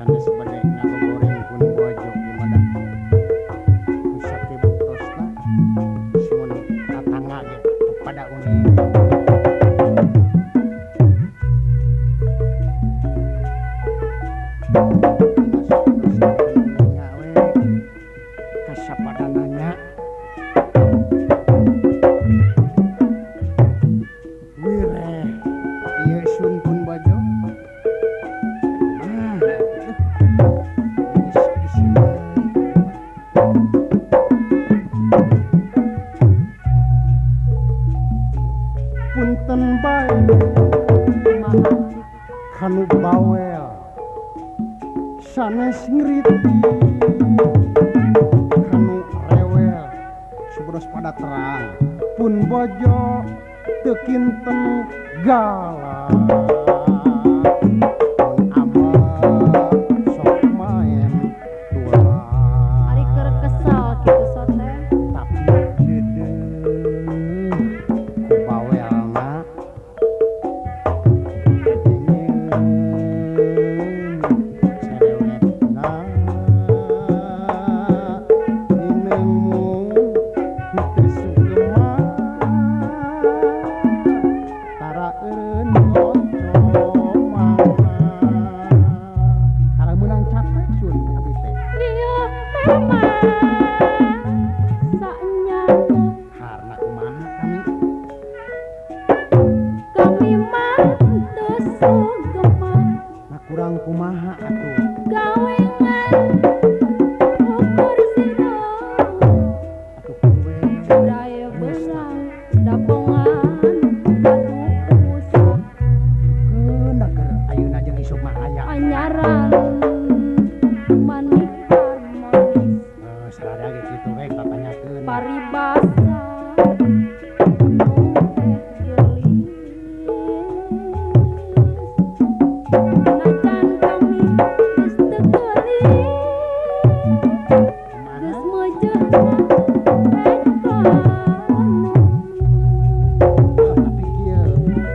Sanes bade ngagogoreng pun bojo gimana. Sakieu buktosna sun tatangga ge pada uning. Kasapadananya wireh ieu sun pun bojo. Punten bae kanu bawel sanes ngriti kanu rewel supados pada terang pun bojo teu kinten galak pun amat sok maen tulang. Ari keur kesel kitu sote. Tapi deudeuh ku bawelna cerewetna nineungmu teu sugema tara eureun ngocomana tara meunang capek sun abdi teh. Ieu memang saenyana Harna kumaha kami? Kami mah teu sugema. Nah kurang kumaha atuh? Gawe ngan ukur sida. Atuh kuwe. Brae beurang dabongan batu usah. Keun keur ayeuna jeung isuk mah aya. Anyaran manik harmonis. Sararea ge kitu we tatanyakeun. Paribasa gunung teh geulis. Najan kami geus teu geulis, geus meujeuhna ekonomi. Tapi kieu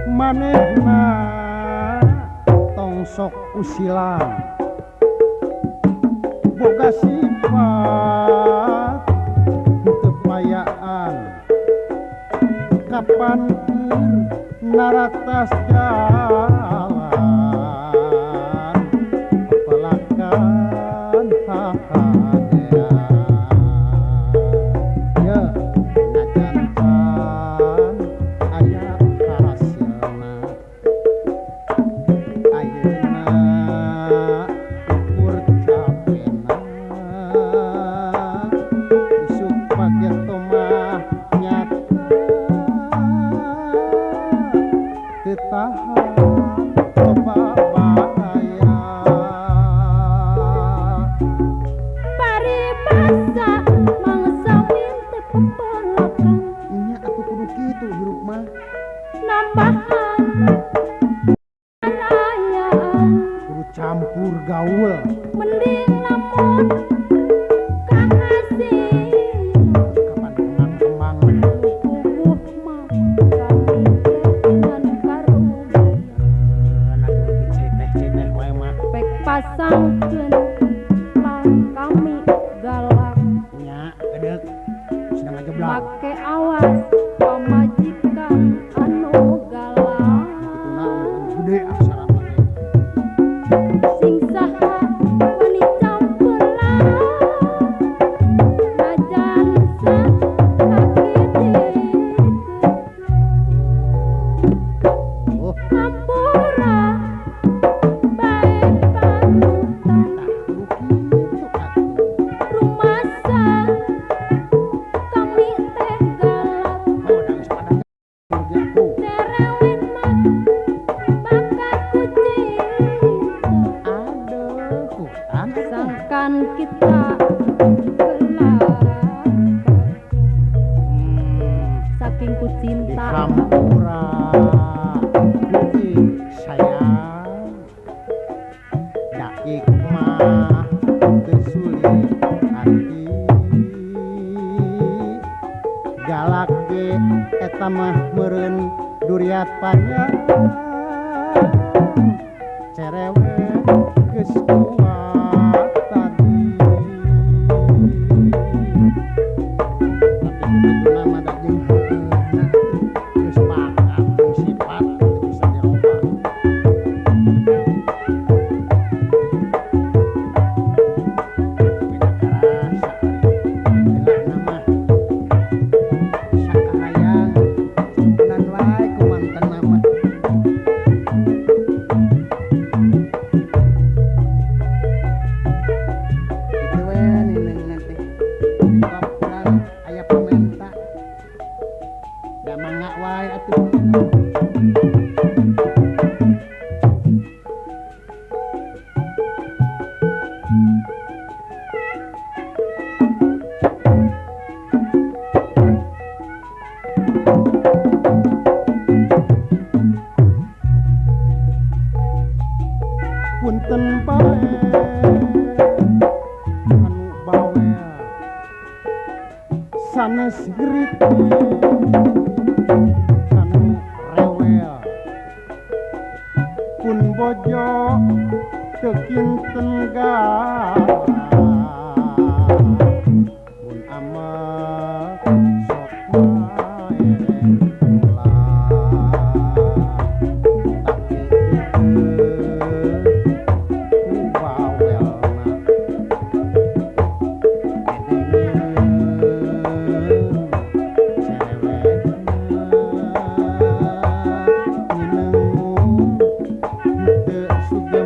manehna tong sok usilan boga sifat teu payaan kapan keur naratas jalan pepelakan hahadean ye najan pan aya hasilna ayeuna ukur capena isuk pageto mah nyata teu tahan loba bahaya. Paribasa mangsa minte pepelakan. Nya atuh kudu kitu hirup mah. Nambahan karayaan. Kudu campur gaul. Mending lamun kahasil. Kapan kembang-kembang. Puguh mah kami teh ngan karugian. Atuh ceteh-ceteh wae mah. Pek pasangkeun lah kami galak. Nya gedeuk sedang ngajeblak. Make awas pamajikan anu galak. Kituna gede aksara mah. Sing saha wani campuran najan sakit. Oh, Hampura bae panutan. Tah kudu kitu atuh. Rumasa kami teh galak. Oh, da geus pada ge atuh. Cerewet mah bakat ku cinta. Aduh, hutan atuh. Sangkan kita kelak saking ku cinta. Dihampura ku sayang daik mah teu sulit hati galak ge eta mah meureun duriat panjang cerewet geus kuat. Punten bae anu bawel sanes geriti anu rewel pun bojo teu kinten galak mun amek sok bae ulah tapi ku bawelna edengin cerewetna nginengung teu sugem.